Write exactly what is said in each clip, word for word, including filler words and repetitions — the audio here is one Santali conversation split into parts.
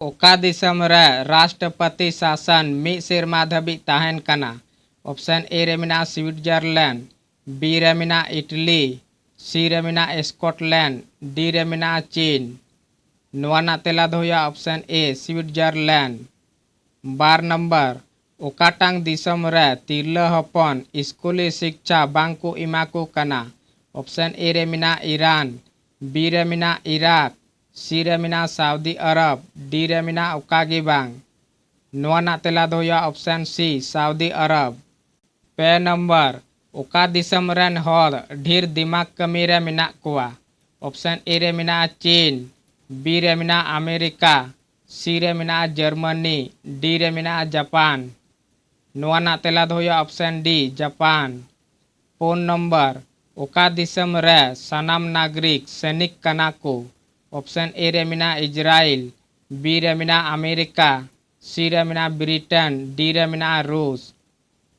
ᱚᱠᱟ ᱫᱤᱥᱚᱢ ᱨᱮ ᱨᱟᱥᱴᱨᱚᱯᱚᱛᱤ ᱥᱟᱥᱚᱱ ᱢᱤᱫ ᱥᱮᱨᱢᱟ ᱫᱷᱟᱹᱵᱤᱡ ᱛᱟᱦᱮᱱ ᱠᱟᱱᱟ? ᱚᱯᱥᱮᱱ ᱮ ᱨᱮ ᱢᱮᱱᱟᱜᱼᱟ ᱥᱩᱭᱤᱴᱡᱟᱨᱞᱮᱱᱰ, ᱵᱤ ᱨᱮ ᱢᱮᱱᱟᱜᱼᱟ ᱤᱴᱞᱤ, ᱥᱤ ᱨᱮ ᱢᱮᱱᱟᱜᱼᱟ ᱥᱠᱚᱴᱞᱮᱱᱰ, ᱰᱤ ᱨᱮ ᱢᱮᱱᱟᱜᱼᱟ ᱪᱤᱱ᱾ ᱱᱚᱣᱟ ᱨᱮᱱᱟᱜ ᱛᱮᱞᱟ ᱫᱚ ᱦᱩᱭᱩᱜᱼᱟ ᱚᱯᱥᱮᱱ ᱮ ᱥᱩᱭᱤᱴᱡᱟᱨᱞᱮᱱᱰ᱾ ᱵᱟᱨ ᱱᱚᱢᱵᱚᱨ, ᱚᱠᱟᱴᱟᱝ ᱫᱤᱥᱚᱢ ᱨᱮ ᱛᱤᱨᱞᱟᱹ ᱦᱚᱯᱚᱱ ᱥᱠᱩᱞᱤ ᱥᱤᱠᱪᱷᱟ ᱵᱟᱝ ᱠᱚ ᱮᱢᱟ ᱠᱚ ᱠᱟᱱᱟ? ᱚᱯᱥᱮᱱ ᱮ ᱨᱮ ᱢᱮᱱᱟᱜᱼᱟ ᱤᱨᱟᱱ, ᱵᱤ ᱨᱮ ᱢᱮᱱᱟᱜᱼᱟ ᱤᱨᱟᱠ, ᱥᱤ ᱨᱮ ᱢᱮᱱᱟᱜᱼᱟ ᱥᱟᱣᱫᱤ ᱟᱨᱚᱵ, ᱰᱤ ᱨᱮ ᱢᱮᱱᱟᱜᱼᱟ ᱚᱠᱟ ᱜᱮ ᱵᱟᱝ᱾ ᱱᱚᱣᱟ ᱨᱮᱱᱟᱜ ᱛᱮᱞᱟ ᱫᱚ ᱦᱩᱭᱩᱜᱼᱟ ᱚᱯᱥᱮᱱ ᱥᱤ ᱥᱟᱣᱫᱤ ᱟᱨᱚᱵ᱾ ᱯᱮ ᱱᱚᱢᱵᱚᱨ, ᱚᱠᱟ ᱫᱤᱥᱚᱢ ᱨᱮᱱ ᱦᱚᱲ ᱰᱷᱮᱨ ᱫᱤᱢᱟᱜᱽ ᱠᱟᱹᱢᱤ ᱨᱮ ᱢᱮᱱᱟᱜ ᱠᱚᱣᱟ? ᱚᱯᱥᱮᱱ ᱮ ᱨᱮ ᱢᱮᱱᱟᱜᱼᱟ ᱪᱤᱱ, ᱵᱤ ᱨᱮ ᱢᱮᱱᱟᱜᱼᱟ ᱟᱢᱮᱨᱤᱠᱟ, ᱥᱤ ᱨᱮ ᱢᱮᱱᱟᱜᱼᱟ ᱡᱟᱨᱢᱟᱱᱤ, ᱰᱤ ᱨᱮ ᱢᱮᱱᱟᱜᱼᱟ ᱡᱟᱯᱟᱱ᱾ ᱱᱚᱣᱟ ᱨᱮᱱᱟᱜ ᱛᱮᱞᱟ ᱫᱚ ᱦᱩᱭᱩᱜᱼᱟ ᱚᱯᱥᱮᱱ ᱰᱤ ᱡᱟᱯᱟᱱ᱾ ᱯᱩᱱ ᱱᱚᱢᱵᱚᱨ, ᱚᱠᱟ ᱫᱤᱥᱚᱢ ᱨᱮ ᱥᱟᱱᱟᱢ ᱱᱟᱜᱚᱨᱤᱠ ᱥᱮᱱᱤᱠ ᱠᱟᱱᱟ ᱠᱚ? ᱚᱯᱥᱮᱱ ᱮ ᱨᱮ ᱢᱮᱱᱟᱜᱼᱟ ᱤᱡᱽᱨᱟᱭᱮᱞ, ᱵᱤ ᱨᱮ ᱢᱮᱱᱟᱜᱼᱟ ᱟᱢᱮᱨᱤᱠᱟ, ᱥᱤ ᱨᱮ ᱢᱮᱱᱟᱜᱼᱟ ᱵᱨᱤᱴᱮᱱ, ᱰᱤ ᱨᱮ ᱢᱮᱱᱟᱜᱼᱟ ᱨᱩᱥ᱾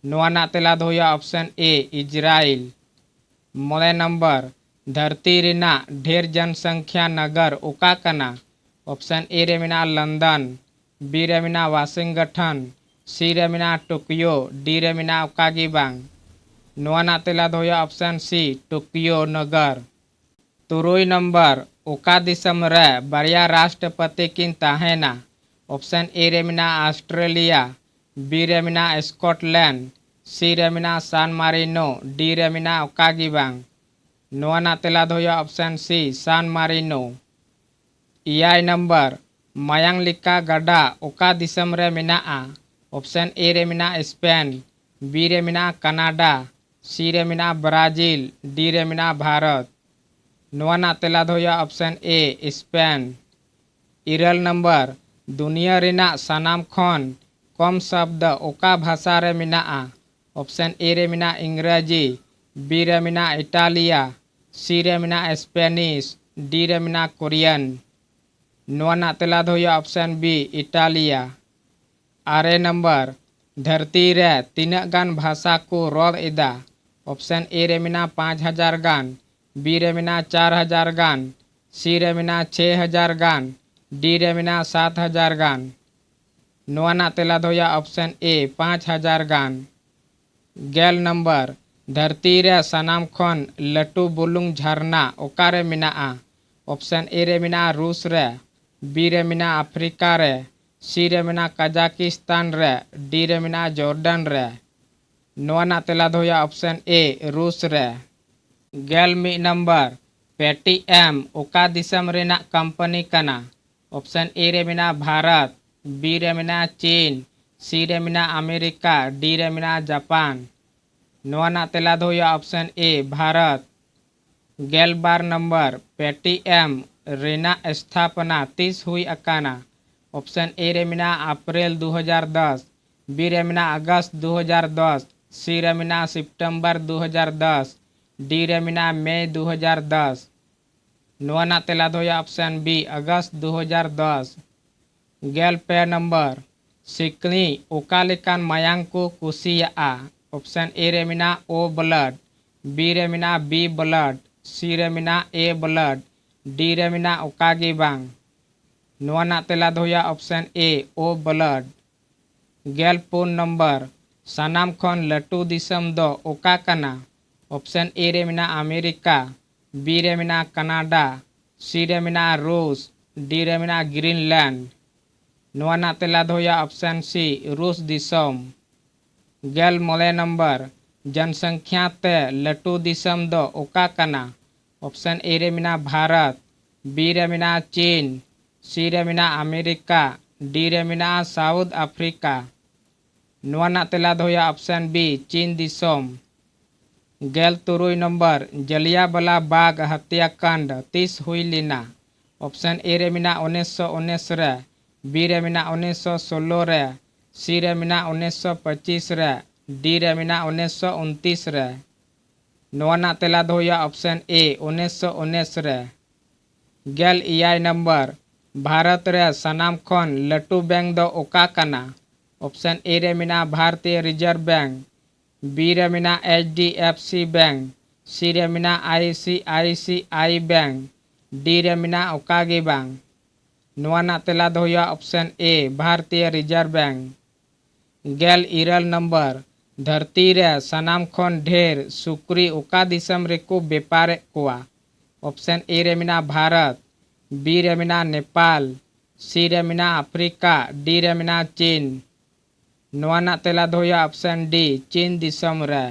ᱱᱚᱣᱟ ᱨᱮᱱᱟᱜ ᱛᱮᱞᱟ ᱫᱚ ᱦᱩᱭᱩᱜᱼᱟ ᱚᱯᱥᱮᱱ ᱮ ᱤᱡᱽᱨᱟᱭᱮᱞ᱾ ᱢᱚᱬᱮ ᱱᱚᱢᱵᱚᱨ, ᱫᱷᱟᱹᱨᱛᱤ ᱨᱮᱱᱟᱜ ᱰᱷᱮᱨ ᱡᱚᱱᱥᱚᱝᱠᱷᱭᱟ ᱱᱟᱜᱚᱨ ᱚᱠᱟ ᱠᱟᱱᱟ? ᱚᱯᱥᱮᱱ ᱮ ᱨᱮ ᱢᱮᱱᱟᱜᱼᱟ ᱞᱚᱱᱰᱚᱱ, ᱵᱤ ᱨᱮ ᱢᱮᱱᱟᱜᱼᱟ ᱣᱟᱥᱤᱝᱜᱚᱴᱷᱚᱱ, ᱥᱤ ᱨᱮ ᱢᱮᱱᱟᱜᱼᱟ ᱴᱳᱠᱤᱭᱳ, ᱰᱤ ᱨᱮ ᱢᱮᱱᱟᱜᱼᱟ ᱚᱠᱟ ᱜᱮ ᱵᱟᱝ᱾ ᱱᱚᱣᱟ ᱨᱮᱱᱟᱜ ᱛᱮᱞᱟ ᱫᱚ ᱦᱩᱭᱩᱜᱼᱟ ᱚᱯᱥᱮᱱ ᱥᱤ ᱴᱳᱠᱤᱭᱳ ᱱᱚᱜᱚᱨ᱾ ᱛᱩᱨᱩᱭ ᱱᱚᱢᱵᱚᱨ, ᱚᱠᱟ ᱫᱤᱥᱚᱢ ᱨᱮ ᱵᱟᱨᱭᱟ ᱨᱟᱥᱴᱨᱚᱯᱚᱛᱤ ᱠᱤᱱ ᱛᱟᱦᱮᱱᱟ? ᱚᱯᱥᱮᱱ ᱮ ᱨᱮ ᱢᱮᱱᱟᱜᱼᱟ ᱚᱥᱴᱨᱮᱞᱤᱭᱟ, ᱵᱤ ᱨᱮ ᱢᱮᱱᱟᱜᱼᱟ ᱥᱠᱚᱴᱞᱮᱱᱰ, ᱥᱤ ᱨᱮ ᱢᱮᱱᱟᱜᱼᱟ ᱥᱟᱱ ᱢᱟᱨᱤᱱᱳ, ᱰᱤ ᱨᱮ ᱢᱮᱱᱟᱜᱼᱟ ᱚᱠᱟ ᱜᱮ ᱵᱟᱝ᱾ ᱱᱚᱣᱟ ᱨᱮᱱᱟᱜ ᱛᱮᱞᱟ ᱫᱚ ᱦᱩᱭᱩᱜᱼᱟ ᱚᱯᱥᱮᱱ ᱥᱤ ᱥᱟᱱ ᱢᱟᱨᱤᱱᱳ᱾ ᱮᱭᱟᱭ ᱱᱚᱢᱵᱚᱨ, ᱢᱟᱭᱟᱝ ᱞᱮᱠᱟ ᱜᱟᱰᱟ ᱚᱠᱟ ᱫᱤᱥᱚᱢ ᱨᱮ ᱢᱮᱱᱟᱜᱼᱟ? ᱚᱯᱥᱮᱱ ᱮ ᱨᱮ ᱢᱮᱱᱟᱜᱼᱟ ᱥᱯᱮᱱ, ᱵᱤ ᱨᱮ ᱢᱮᱱᱟᱜᱼᱟ ᱠᱟᱱᱟᱰᱟ, ᱥᱤ ᱨᱮ ᱢᱮᱱᱟᱜᱼᱟ ᱵᱨᱟᱡᱤᱞ, ᱰᱤ ᱨᱮ ᱢᱮᱱᱟᱜᱼᱟ ᱵᱷᱟᱨᱚᱛ᱾ ᱱᱚᱣᱟ ᱨᱮᱱᱟᱜ ᱛᱮᱞᱟ ᱫᱚ ᱦᱩᱭᱩᱜᱼᱟ ᱚᱯᱥᱮᱱ ᱮ ᱥᱯᱮᱱ᱾ ᱤᱨᱟᱹᱞ ᱱᱚᱢᱵᱚᱨ, ᱫᱩᱱᱤᱭᱟᱹ ᱨᱮᱱᱟᱜ ᱥᱟᱱᱟᱢ ᱠᱷᱚᱱ ᱠᱚᱢ ᱥᱚᱵᱫᱚ ᱚᱠᱟ ᱵᱷᱟᱥᱟ ᱨᱮ ᱢᱮᱱᱟᱜᱼᱟ? ᱚᱯᱥᱮᱱ ᱮ ᱨᱮ ᱢᱮᱱᱟᱜᱼᱟ ᱤᱝᱨᱟᱡᱤ, ᱵᱤ ᱨᱮ ᱢᱮᱱᱟᱜᱼᱟ ᱤᱴᱟᱞᱤᱭᱟ, ᱥᱤ ᱨᱮ ᱢᱮᱱᱟᱜᱼᱟ ᱥᱯᱮᱱᱤᱥ, ᱰᱤ ᱨᱮ ᱢᱮᱱᱟᱜᱼᱟ ᱠᱳᱨᱤᱭᱟᱱ᱾ ᱱᱚᱣᱟ ᱨᱮᱱᱟᱜ ᱛᱮᱞᱟ ᱫᱚ ᱦᱩᱭᱩᱜᱼᱟ ᱚᱯᱥᱮᱱ ᱵᱤ ᱤᱴᱟᱞᱤᱭᱟ᱾ ᱟᱨᱮ ᱱᱚᱢᱵᱚᱨ, ᱫᱷᱟᱹᱨᱛᱤ ᱨᱮ ᱛᱤᱱᱟᱹᱜ ᱜᱟᱱ ᱵᱷᱟᱥᱟ ᱠᱚ ᱨᱚᱲ ᱮᱫᱟ? ᱚᱯᱥᱮᱱ ᱮ ᱨᱮ ᱢᱮᱱᱟᱜᱼᱟ ᱯᱟᱸᱪ ᱦᱟᱡᱟᱨ ᱜᱟᱱ, ᱵᱤ ᱨᱮ ᱢᱮᱱᱟᱜᱼᱟ ᱪᱟᱨ ᱦᱟᱡᱟᱨ ᱜᱟᱱ, ᱥᱤ ᱨᱮ ᱢᱮᱱᱟᱜᱼᱟ ᱪᱷᱮ ᱦᱟᱡᱟᱨ ᱜᱟᱱ, D ᱨᱮ ᱢᱮᱱᱟᱜᱼᱟ ᱥᱟᱛ ᱦᱟᱡᱟᱨ ᱜᱟᱱ᱾ ᱱᱚᱣᱟ ᱨᱮᱱᱟᱜ ᱛᱮᱞᱟ ᱫᱚ ᱦᱩᱭᱩᱜᱼᱟ option A, ᱯᱟᱸᱪ ᱦᱟᱡᱟᱨ ᱜᱟᱱ᱾ ᱜᱮᱞ ᱱᱚᱢᱵᱚᱨ, ᱫᱷᱟᱹᱨᱛᱤ ᱨᱮ ᱥᱟᱱᱟᱢ ᱠᱷᱚᱱ ᱞᱟᱹᱴᱩ ᱵᱩᱞᱩᱝ ᱡᱷᱟᱨᱱᱟ ᱚᱠᱟᱨᱮ ᱢᱮᱱᱟᱜᱼᱟ? Option A ᱨᱮ ᱢᱮᱱᱟᱜᱼᱟ ᱨᱩᱥ ᱨᱮ, B ᱨᱮ ᱢᱮᱱᱟᱜᱼᱟ ᱟᱯᱷᱨᱤᱠᱟ ᱨᱮ, C ᱨᱮ ᱢᱮᱱᱟᱜᱼᱟ ᱠᱟᱡᱟᱠᱤᱥᱛᱟᱱ ᱨᱮ, D ᱨᱮ ᱢᱮᱱᱟᱜᱼᱟ ᱡᱚᱨᱰᱟᱱ ᱨᱮ᱾ ᱱᱚᱣᱟ ᱨᱮᱱᱟᱜ ᱛᱮᱞᱟ ᱫᱚ ᱦᱩᱭᱩᱜᱼᱟ option A, ᱨᱩᱥ ᱨᱮ᱾ ᱜᱮᱞ ᱢᱤᱫ ᱱᱚᱢᱵᱚᱨ, Paytm ᱚᱠᱟ ᱫᱤᱥᱚᱢ ᱨᱮᱱᱟᱜ ᱠᱳᱢᱯᱟᱱᱤ ᱠᱟᱱᱟ? Option A ᱨᱮ ᱢᱮᱱᱟᱜᱼᱟ ᱵᱷᱟᱨᱚᱛ, B ᱨᱮ ᱢᱮᱱᱟᱜᱼᱟ ᱪᱤᱱ, C ᱨᱮ ᱢᱮᱱᱟᱜᱼᱟ ᱟᱢᱮᱨᱤᱠᱟ, D ᱨᱮ ᱢᱮᱱᱟᱜᱼᱟ ᱡᱟᱯᱟᱱ᱾ ᱱᱚᱣᱟ ᱨᱮᱱᱟᱜ ᱛᱮᱞᱟ ᱫᱚ ᱦᱩᱭᱩᱜᱼᱟ option A, ᱵᱷᱟᱨᱚᱛ᱾ ᱜᱮᱞ ᱵᱟᱨ ᱱᱚᱢᱵᱚᱨ, Paytm ᱨᱮᱱᱟᱜ ᱥᱛᱷᱟᱯᱚᱱᱟ ᱛᱤᱥ ᱦᱩᱭ ᱟᱠᱟᱱᱟ? Option A ᱨᱮ ᱢᱮᱱᱟᱜᱼᱟ ᱟᱯᱨᱤᱞ ᱫᱩ ᱦᱟᱡᱟᱨ ᱫᱚᱥ, B ᱨᱮ ᱢᱮᱱᱟᱜᱼᱟ ᱟᱜᱚᱥᱴ ᱫᱩ ᱦᱟᱡᱟᱨ ᱫᱚᱥ, C ᱨᱮ ᱢᱮᱱᱟᱜᱼᱟ ᱥᱮᱯᱴᱮᱢᱵᱚᱨ ᱫᱩ ᱦᱟᱡᱟᱨ ᱫᱚᱥ, D ᱨᱮ ᱢᱮᱱᱟᱜᱼᱟ ᱢᱮ ᱫᱩ ᱦᱟᱡᱟᱨ ᱫᱚᱥ᱾ ᱱᱚᱣᱟ ᱨᱮᱱᱟᱜ ᱛᱮᱞᱟ ᱫᱚ ᱦᱩᱭᱩᱜᱼᱟ option B, ᱟᱜᱚᱥᱴ ᱫᱩ ᱦᱟᱡᱟᱨ ᱫᱚᱥ᱾ ᱜᱮᱞ ᱯᱮ ᱱᱚᱢᱵᱚᱨ, ᱥᱤᱠᱲᱤᱡ ᱚᱠᱟ ᱞᱮᱠᱟᱱ ᱢᱟᱭᱟᱝ ᱠᱚ ᱠᱩᱥᱤᱭᱟᱜᱼᱟ? Option A ᱨᱮ ᱢᱮᱱᱟᱜᱼᱟ O blood, B ᱨᱮ ᱢᱮᱱᱟᱜᱼᱟ B blood, C ᱨᱮ ᱢᱮᱱᱟᱜᱼᱟ A blood, D ᱨᱮ ᱢᱮᱱᱟᱜᱼᱟ ᱚᱠᱟ ᱜᱮ ᱵᱟᱝ᱾ ᱱᱚᱣᱟ ᱨᱮᱱᱟᱜ ᱛᱮᱞᱟ ᱫᱚ ᱦᱩᱭᱩᱜᱼᱟ option A, O blood᱾ ᱜᱮᱞ ᱯᱩᱱ ᱱᱚᱢᱵᱚᱨ, ᱥᱟᱱᱟᱢ ᱠᱷᱚᱱ ᱞᱟᱹᱴᱩ ᱫᱤᱥᱚᱢ ᱫᱚ ᱚᱠᱟ ᱠᱟᱱᱟ? Option A ᱨᱮ ᱢᱮᱱᱟᱜᱼᱟ ᱟᱢᱮᱨᱤᱠᱟ, B ᱨᱮ ᱢᱮᱱᱟᱜᱼᱟ ᱠᱟᱱᱟᱰᱟ, C ᱨᱮ ᱢᱮᱱᱟᱜᱼᱟ ᱨᱩᱥ, D ᱨᱮ ᱢᱮᱱᱟᱜᱼᱟ ᱜᱨᱤᱱᱞᱮᱱᱰ᱾ ᱱᱚᱣᱟ ᱨᱮᱱᱟᱜ ᱛᱮᱞᱟ ᱫᱚ ᱦᱩᱭᱩᱜᱼᱟ option C, ᱨᱩᱥ ᱫᱤᱥᱚᱢ᱾ ᱜᱮᱞ ᱢᱚᱬᱮ ᱱᱚᱢᱵᱚᱨ, ᱡᱚᱱᱥᱚᱝᱠᱷᱭᱟ ᱛᱮ ᱞᱟᱹᱴᱩ ᱫᱤᱥᱚᱢ ᱫᱚ ᱚᱠᱟ ᱠᱟᱱᱟ? Option A ᱨᱮ ᱢᱮᱱᱟᱜᱼᱟ ᱵᱷᱟᱨᱚᱛ, B ᱨᱮ ᱢᱮᱱᱟᱜᱼᱟ ᱪᱤᱱ, C ᱨᱮ ᱢᱮᱱᱟᱜᱼᱟ ᱟᱢᱮᱨᱤᱠᱟ, D ᱨᱮ ᱢᱮᱱᱟᱜᱼᱟ ᱥᱟᱣᱩᱛᱷ ᱟᱯᱷᱨᱤᱠᱟ᱾ ᱱᱚᱣᱟ ᱨᱮᱱᱟᱜ ᱛᱮᱞᱟ ᱫᱚ ᱦᱩᱭᱩᱜᱼᱟ option B, ᱪᱤᱱ ᱫᱤᱥᱚᱢ᱾ ᱜᱮᱞ ᱛᱩᱨᱩᱭ ᱱᱚᱢᱵᱚᱨ, ᱡᱟᱞᱤᱭᱟᱣᱟᱞᱟ ᱵᱟᱜᱽ ᱦᱚᱛᱭᱟᱠᱟᱱᱰ ᱛᱤᱥ ᱦᱩᱭ ᱞᱮᱱᱟ? Option A ᱨᱮ ᱢᱮᱱᱟᱜᱼᱟ ᱩᱱᱤᱥᱥᱚ ᱩᱱᱤᱥ ᱨᱮ, B ᱨᱮ ᱢᱮᱱᱟᱜᱼᱟ ᱩᱱᱤᱥᱥᱚ ᱥᱳᱞᱳ ᱨᱮ, C ᱨᱮ ᱢᱮᱱᱟᱜᱼᱟ ᱩᱱᱤᱥᱥᱚ ᱯᱚᱸᱪᱤᱥ ᱨᱮ, D ᱨᱮ ᱢᱮᱱᱟᱜᱼᱟ ᱩᱱᱤᱥᱥᱚ ᱩᱱᱛᱤᱥ ᱨᱮ᱾ ᱱᱚᱣᱟ ᱨᱮᱱᱟᱜ ᱛᱮᱞᱟ ᱫᱚ ᱦᱩᱭᱩᱜᱼᱟ option A, ᱩᱱᱤᱥᱥᱚ ᱩᱱᱤᱥ ᱨᱮ᱾ ᱜᱮᱞ ᱮᱭᱟᱭ ᱱᱚᱢᱵᱚᱨ, ᱵᱷᱟᱨᱚᱛ ᱨᱮ ᱥᱟᱱᱟᱢ ᱠᱷᱚᱱ ᱞᱟᱹᱴᱩ ᱵᱮᱝᱠ ᱫᱚ ᱚᱠᱟ ᱠᱟᱱᱟ? Option A ᱨᱮ ᱢᱮᱱᱟᱜᱼᱟ ᱵᱷᱟᱨᱚᱛᱤᱭᱚ ᱨᱤᱡᱟᱨᱵᱷ ᱵᱮᱝᱠ, B ᱨᱮ ᱢᱮᱱᱟᱜᱼᱟ H D F C bank, C ᱨᱮ ᱢᱮᱱᱟᱜᱼᱟ I C I C I bank, D ᱨᱮ ᱢᱮᱱᱟᱜᱼᱟ ᱚᱠᱟ ᱜᱮ ᱵᱟᱝ᱾ ᱱᱚᱣᱟ ᱨᱮᱱᱟᱜ ᱛᱮᱞᱟ ᱫᱚ ᱦᱩᱭᱩᱜᱼᱟ option A, ᱵᱷᱟᱨᱚᱛᱤᱭᱚ ᱨᱤᱡᱟᱨᱵᱷ ᱵᱮᱝᱠ᱾ ᱜᱮᱞ ᱤᱨᱟᱹᱞ ᱱᱚᱢᱵᱚᱨ, ᱫᱷᱟᱹᱨᱛᱤ ᱨᱮ ᱥᱟᱱᱟᱢ ᱠᱷᱚᱱ ᱰᱷᱮᱨ ᱥᱩᱠᱨᱤ ᱚᱠᱟ ᱫᱤᱥᱚᱢ ᱨᱮᱠᱚ ᱵᱮᱯᱟᱨᱮᱫ ᱠᱚᱣᱟ? option A ᱨᱮ ᱢᱮᱱᱟᱜᱼᱟ ᱵᱷᱟᱨᱚᱛ, B ᱨᱮ ᱢᱮᱱᱟᱜᱼᱟ ᱱᱮᱯᱟᱞ, C ᱨᱮ ᱢᱮᱱᱟᱜᱼᱟ ᱟᱯᱷᱨᱤᱠᱟ, D ᱨᱮ ᱢᱮᱱᱟᱜᱼᱟ ᱪᱤᱱ᱾ ᱱᱚᱣᱟ ᱨᱮᱱᱟᱜ ᱛᱮᱞᱟ ᱫᱚ ᱦᱩᱭᱩᱜᱼᱟ option D, ᱪᱤᱱ ᱫᱤᱥᱚᱢ ᱨᱮ᱾